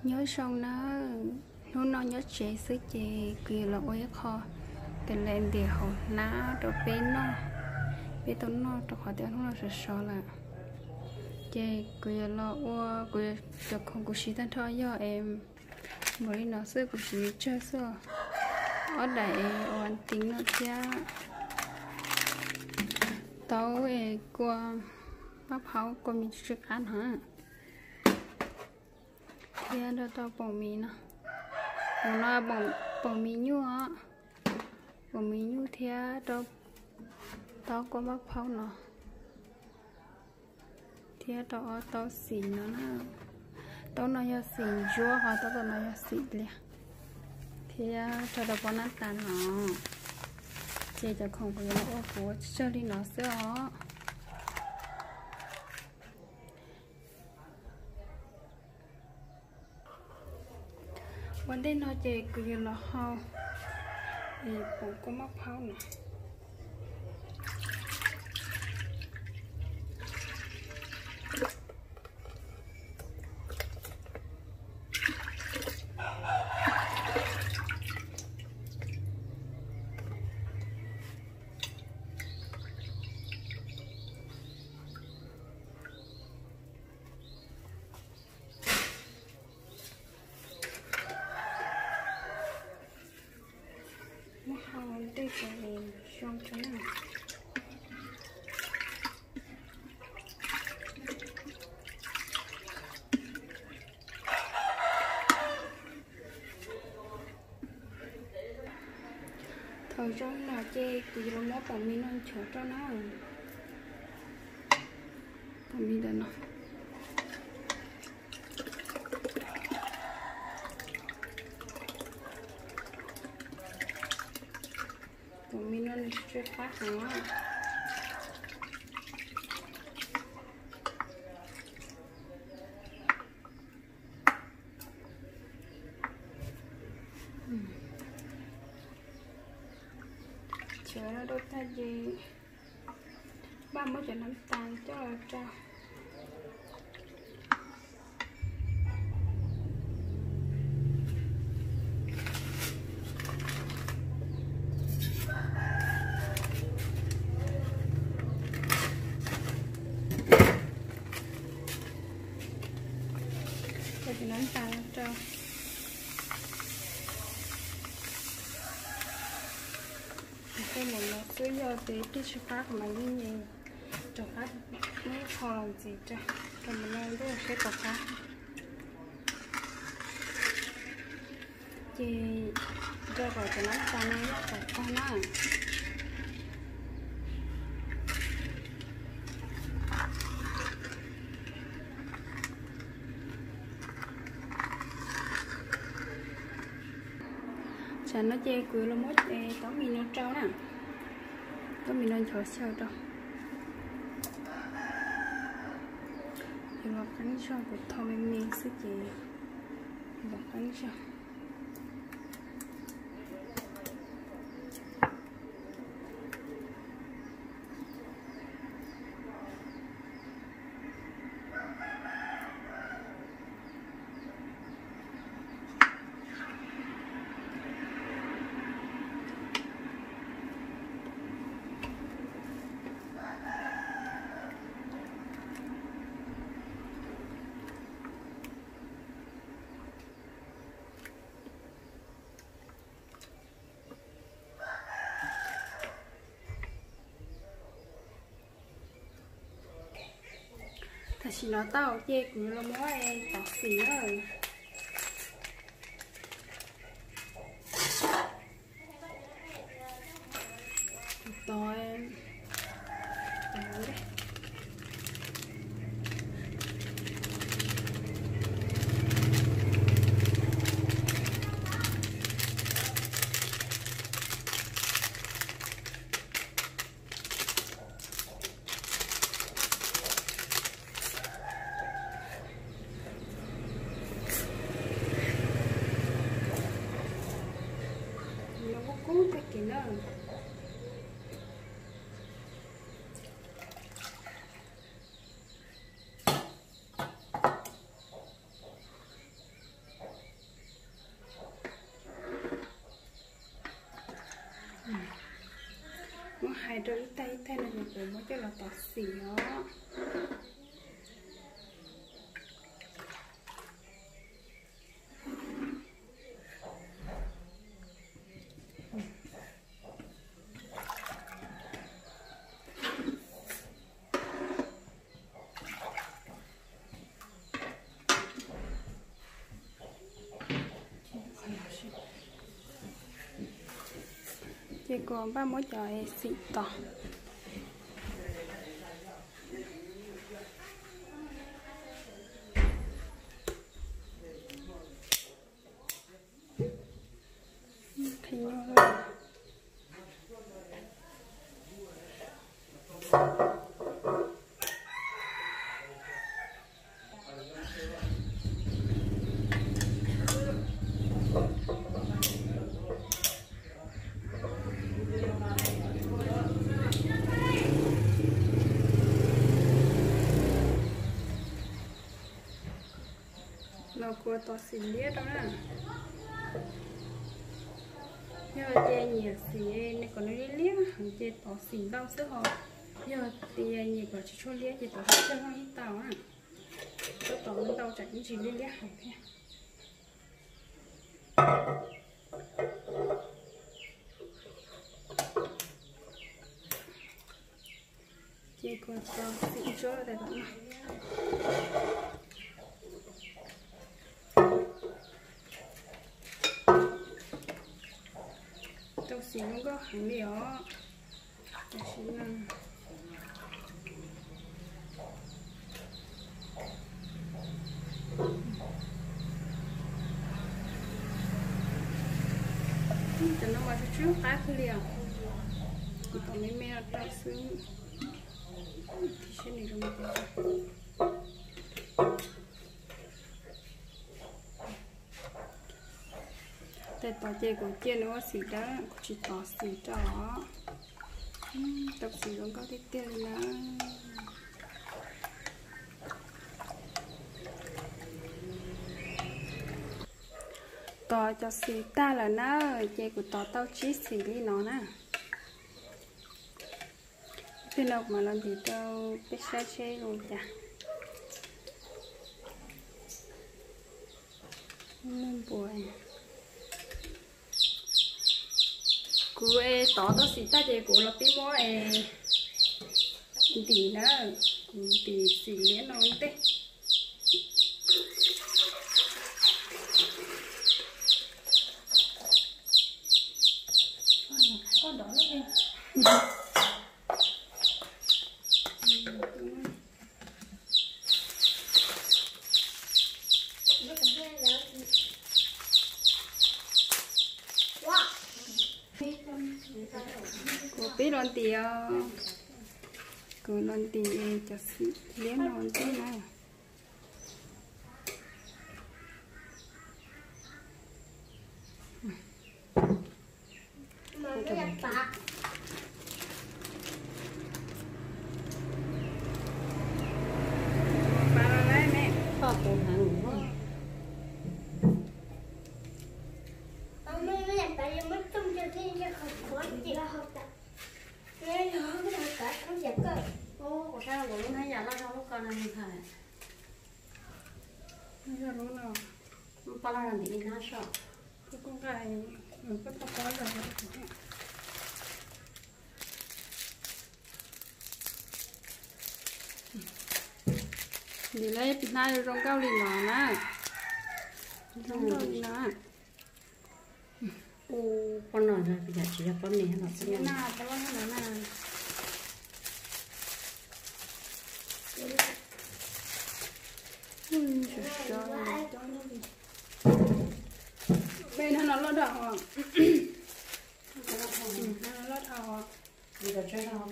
Nyob zoo nawb, hnub no nyob tsev xwb ces kuv yuav los ua ib qho tes lais ntiam hauv hnab rau peb noj, peb tau noj rau qhov tias hnub no sov sov lawm. Ces kuv yuav los ua, kuv cov khoom kuv siv tag nrho yog es npaum li no xwb, kuv siv tsawg xwb, ob daim es ua tiv no thiab taub es kua maj phaub kua mis tsw tsw qab no, thiab rau tau poom mis no, poom no poom mis nyuj, poom mis nyuj thiab rau taub kua maj phaub no, thiab rau ob taub xim no na. Taub no yog xim ntsuab, ho taub tom no yog xim lias, thiab rau rau pob nab tas no. Ces cov khoom kuv yuav los ua kuv ua tsawg li no xwb os. Ua ntej no ces kuv yuav los hau poom kua maj phaub no. Muab hau ntej cov zoo tso na. Thaum zoo no ces kuv yuav los muab poom mis no nchuav rau na. Poom mis ntawm no. Poom mis no nws tsw tsw qab heev na. Nchuav no rau tag ces npaj muab cov nab tas coj los rau. Cov nab tas rau. Tej mus no xwb yog tias twb tsis qab mas yeej rov qab muab qho los ntxiv rau, rau mus no ntej seb puas qab. Ces rau kom cov nab tas no yog kom tag na. Tsam no ces kuv los muab taub mis no rau na. Taub mis no nchuav xyaw rau. Yuav los qeeb zog, kuv tho me me xwb ces los qeeb zog. Tam sim no tau ces kuv los muab tov xim na. Tov Rau ib tag ib tag no ces kuv muab coj los tov xim os. Ces kuv npaj muab cov xim tov. Los kuv tov xim liab rau na. Yog tias nyiam xim kom nws liab liab ces tov xim ntau xwb ho. Yog tias nyiam kom tsis tshua liab ces tov xim tsawg los yeej tau na. Koj tov ntau tsam ib ntsis liab liab heev thiab. Ces kuv tov xim ntsuab rau tom no. Tau xim zoo nkauj heev li os. Tam sim no cov no mas tsis qab kawg li os. Kuv tov me me rau xwb. Saib nws zoo li cas. Tes tov ces kuv cia nws ua xim dawb, kuv tsis tov xim rau. Tau xim zoo nkauj tiag tiag li na. Tov cov xim tag lawm na, ces kuv tov tau tsib xim li no na. Ib pliag no kuv mam los ntim rau peb saib seb zoo li cas. Npua, kuv es tov tau xim tag ces kuv los pib muab es ntim na, kuv ntim xim liab no ntej. Kuv pib los ntim os, kuv los ntim cov xim liab no ntej na. Kuv saib kuv lub hnab yam loj zog lub ko no nws hais. Yog lub no, pab loj ntim ib hnab soj. Ntim lawm hnab zoo nkauj li no na. Zoo nkauj li no. Ua pob no yog tsis yog pob me no xwb na. Me no loj dhau. Loj dhau.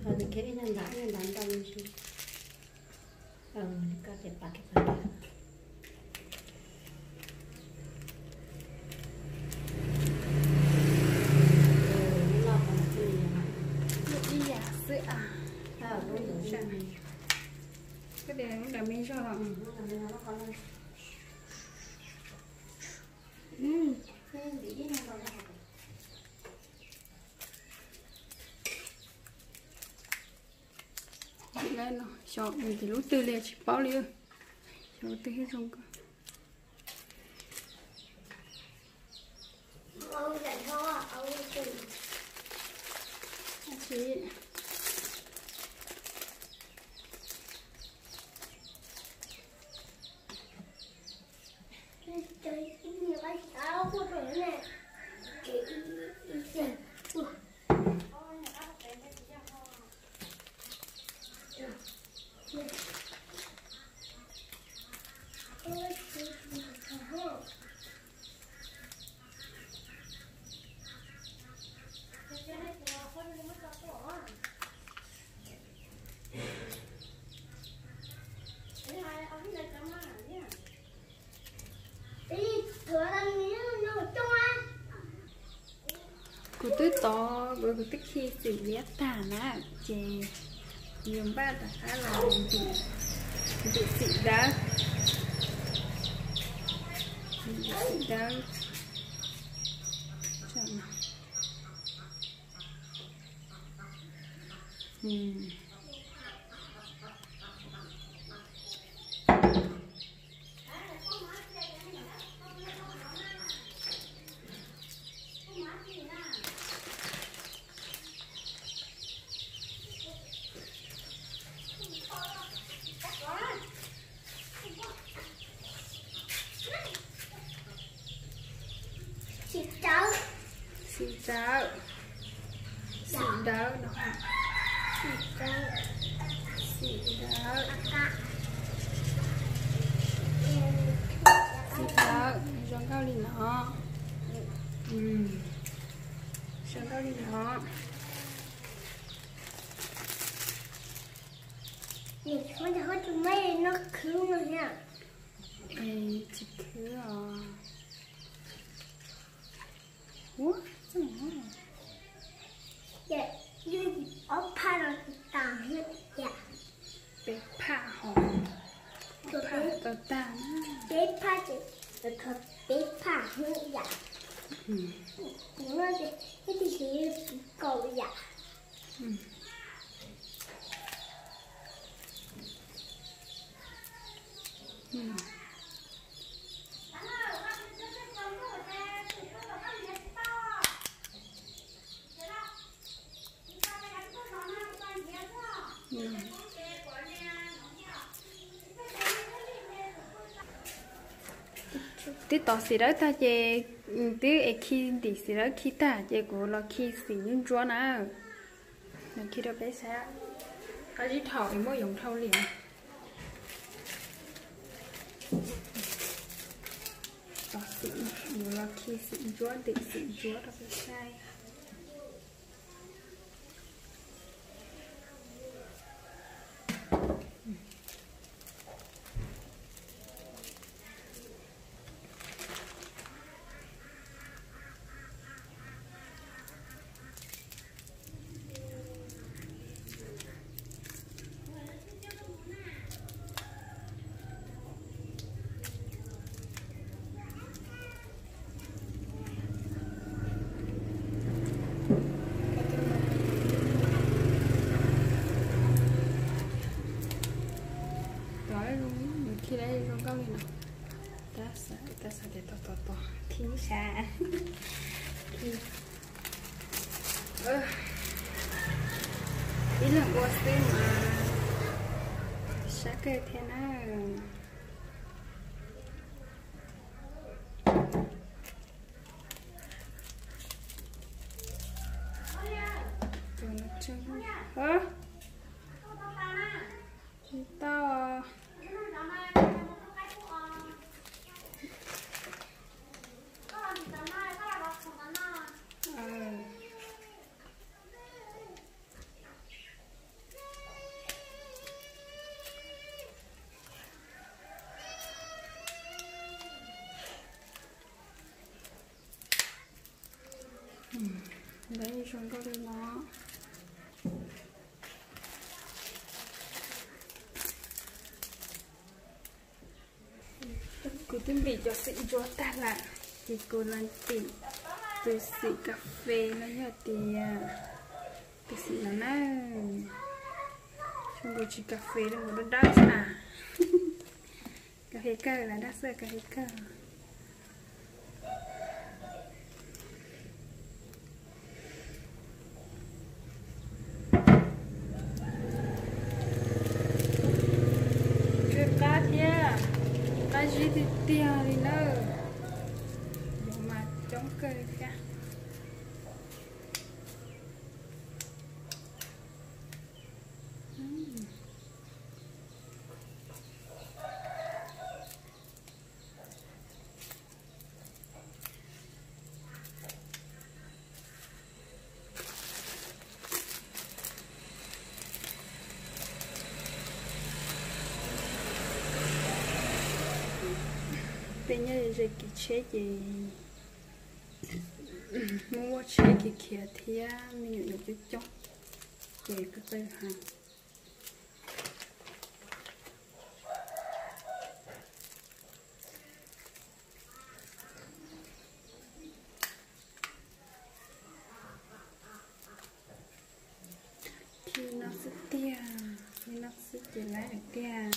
Ho ib nyuag ntawd, ib nyuag ntawd ntau me ntsis. Li ko ces pab kiag pab kiag. Ib yam xwb as. Koj tias lub ntawd me zog los? No, xyov nws ces lub twg li tsis paub li. Xyov lub twg thiaj zoo nkauj. Kuv twb tov, kuv twb khi xim liab tag na, ces yus npaj rov qab los ntim xim dawb, ntim xim dawb. Xim dawb, xim dawb no, xim dawb, xim dawb, xim dawb zoo nkauj li no, zoo nkauj li no. Tsis khwv os. Ua, ob phaj no tsis tas thiab tiag. Peb phaj hos, ob phaj tau tag na. Peb phaj ces, peb phaj thiab yam. Kuv no ces ib tug siv kaum yam. Twb tov xim dawb tag ces, twb es khi ntim xim dawb khi tag ces kuv los khi xim ntsuab ntsuab na. Los khi rau peb saib, qab zib thaum es muaj yoov dhau li. Tov xim, yuav los khi xim ntsuab, ntim xim ntsuab rau peb saib. Tov zoo, nws khi zoo nkauj li no. Tab xav, tab xav tias tov tov tov khi ib sab. Ib leeg ua xwb mas sab kawg thiab na. Tsis tau. Ntawd zoo nkauj li no. Kuv twb ntim cov xim ntsuab tag lawm, ces kuv los ntim tus xim kas fes no yog tias tus xim no na. Nkaus tsis kas fes li, nkaus dawb dawb xwb na. Kas fes kawg, las dab xwb kas fes kawg. Tsw qab thiab, qab zib tiag tiag li nawb. Yoov mas coob kawg li thiab. Tej nyob ze kev tsheb ces muaj vaj tsheb khiav khiav thiab me nyuam yaus coob coob ces qw qw heev. Khi no xwb tiag, khi no xwb ces laib lawm tiag.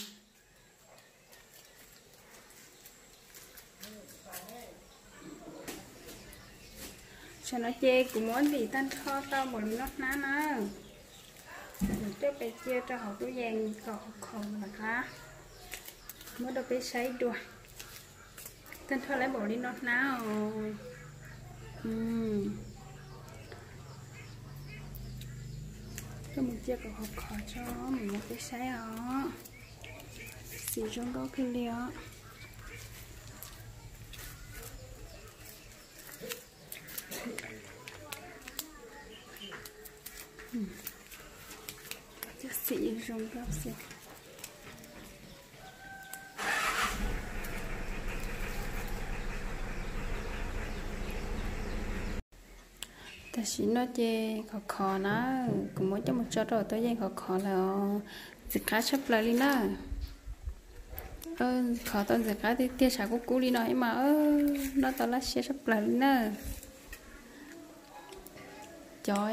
Tam no ces kuv muab ntim tag nrho tau npaum li no hnab na. Kuv coj pes cia rau hauv tub yees kom khov kho lawm qab, muab rau peb saib dua. Tag nrho laib npaum li no hnab os. Coj mus cia kom khov kho tso mam muab peb saib os. Xim zoo nkauj kawg li os. Cov xim zoo nkauj xwb. Tam sim no ces khov kho na, kuv muab coj mus tso rau tub yees khov kho lawm os. Ntxim qab tshaj plaws li na. Khov tau ntxim qab tiag tiag, tshav kub kub li no ib mas noj tau laj siab tshaj plaws li na. Cov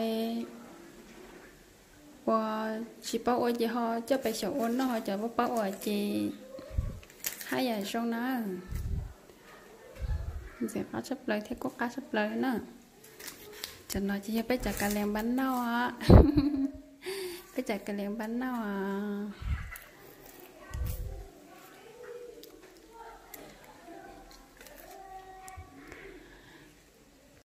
uas tsis paub ua ces ho coj pes xyaum ua noj, ho cov paub paub ua ces haj yam zoo na. Ntxim qab tshaj plaws thiab kub qab tshaj plaws li na. Cov no ces yog peb cov kav liam npab nauj, peb cov kav liam npab nauj.